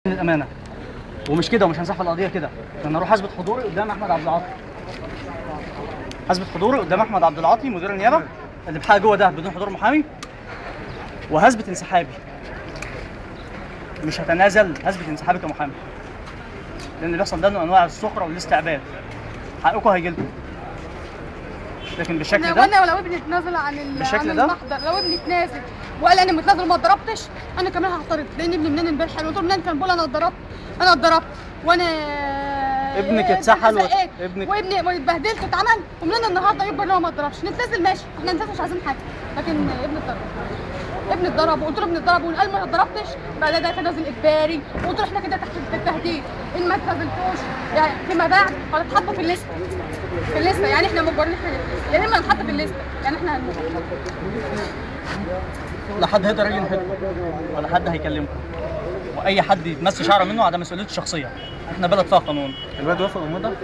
الامانة ومش كده، ومش هنسحب القضية كده. انا اروح اثبت حضوري قدام احمد عبد العاطي، اثبت حضوري قدام احمد عبد العاطي مدير النيابة اللي بحق جوه ده بدون حضور محامي، وهثبت انسحابي. مش هتنازل، هثبت انسحابي كمحامي، لان اللي بيحصل ده نوع انواع السخره والاستعباد. حقكم هيجي لكم، لكن بالشكل ده. وانا لو ابني اتنازل عن المحضر، لو ابني اتنازل وقال انا متنازل وما اتضربتش، انا كمان هعترض، لان ابني منين امبارح قال له منين كان بيقول انا اتضربت، انا اتضربت وانا ابنك اتسحل وابني اتبهدلت واتعمل، ومنين النهارده يكبر ان هو ما اتضربش. نتنازل ماشي، احنا نتنازل مش عايزين حاجة، لكن ابني اتضرب، ابني اتضرب، وقلت له ابني اتضرب وقال ما اتضربتش، بقى ده تنازل اجباري، وقلت له احنا كده تحت التهديد، ان ما اتنازلتوش يعني فيما بعد هتتحطوا في الليستة، في الليستة، يعني احنا مجبرين احنا يعني اما نتحط في الليستة، يعني احنا هنموت. لا حد هيقدر يجي ناحيتكم ولا حد هيكلمكم، واي حد يتمس شعره منه على مسؤوليته الشخصية. احنا بلد فيها قانون. الواد وافق الموضوع ده؟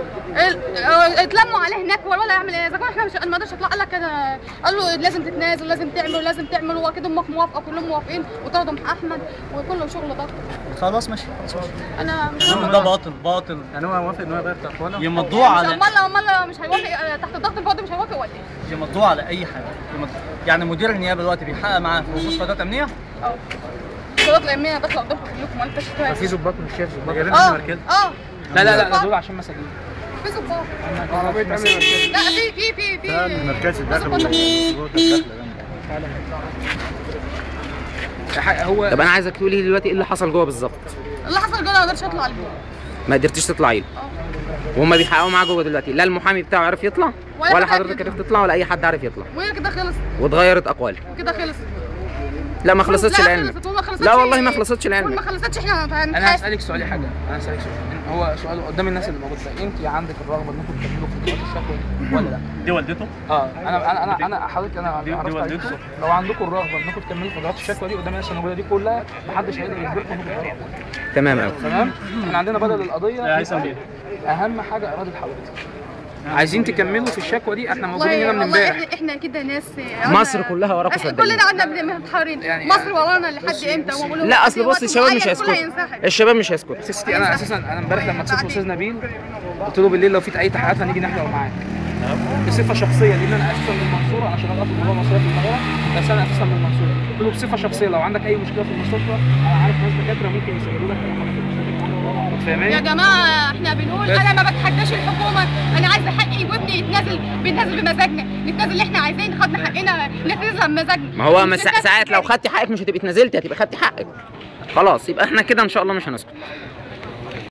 اتلموا عليه هناك ولا يعمل ايه؟ اذا كان احنا مش ما قدرش اطلع، قال لك انا قال له لازم تتنازل، لازم تعمل، ولازم تعمل، واكيد امك موافقة، كلهم موافقين، وطردوا مع احمد وكله شغل ضغط. خلاص ماشي خلاص ماشي. انا مش ده باطل باطل. يعني هو موافق ان هو يغير اقواله؟ يمضوه على امال مش هيوافق تحت الضغط الفاضي، مش هيوافق ولا ايه؟ يمضوه على اي حاجة. يعني مدير النيابة دلوقتي بيحقق معاه في خصوص قضايا امنية؟ اه القضايا الامنية داخله قدامكم كلكم، وانت شفتوها. في ظباط مش شايف ظباط؟ اه لا لا لا دول عشان مساجين. في ظباط عربية امن مركزي. لا في في في في امن مركزي داخل الداخلة. هو طب انا عايزك تقولي دلوقتي ايه اللي حصل جوه بالظبط؟ اللي حصل جوه ما قدرتش اطلع البيت. ما قدرتيش تطلعي له؟ وهم بيحققوا معاه جوه دلوقتي، لا المحامي بتاعه عرف يطلع ولا حضرتك عرفت تطلع ولا اي حد عرف يطلع. وهي كده خلصت واتغيرت اقوالك. كده خلصت. لا ما خلصتش لعلمك. لا والله ما خلصتش لعلمك. ما خلصتش. احنا انا هسالك سؤال يا حاجة، انا هسالك سؤال، هو سؤال قدام الناس اللي موجودة، انت عندك الرغبة انكم تكملوا في اجراءات الشكوى دي ولا لا؟ دي والدته؟ اه انا انا انا حضرتك انا عرفت لو عندكم الرغبة انكم تكملوا في اجراءات الشكوى دي قدام الناس اللي موجودة دي كلها، محدش هيقدر يجبركم انكم تغيروا. تمام قوي. تمام؟ احنا عندنا بدل القضية اهم حاجة اراده حضرتك. عايزين تكملوا في الشكوى دي، احنا موجودين هنا من امبارح. احنا كده ناس مصر كلها وراكم صدقني. كلنا قعدنا متحيرين يعني مصر ورانا لحد امتى؟ لا اصل بص الشباب مش هيسكتوا، الشباب مش هيسكتوا. ستي انا اساسا انا امبارح لما اتصلت باستاذ نبيل قلت له بالليل لو في اي تحقيقات هنيجي نحضر معاك بصفة شخصية، لان انا اساسا من المنصورة، انا شغال في الموضوع المصرية في القاهرة، بس انا اساسا من المنصورة. قلت له بصفة شخصية لو عندك اي مشكلة في المستشفى انا عارف ناس دكاترة ممكن يسجلوا لك اي حاجة في المستشفى. يا جماعة احنا بنقول انا ما بتحداش الحكومة، انا عايزه حقي وابني يتنازل، بنتنازل بمزاجنا، نتنازل اللي احنا عايزين، خدنا حقنا نتنازل بمزاجنا. ما هو ساعات لو خدتي حقك مش هتبقي اتنازلتي، هتبقي خدتي حقك خلاص. يبقى احنا كده ان شاء الله مش هنسكت.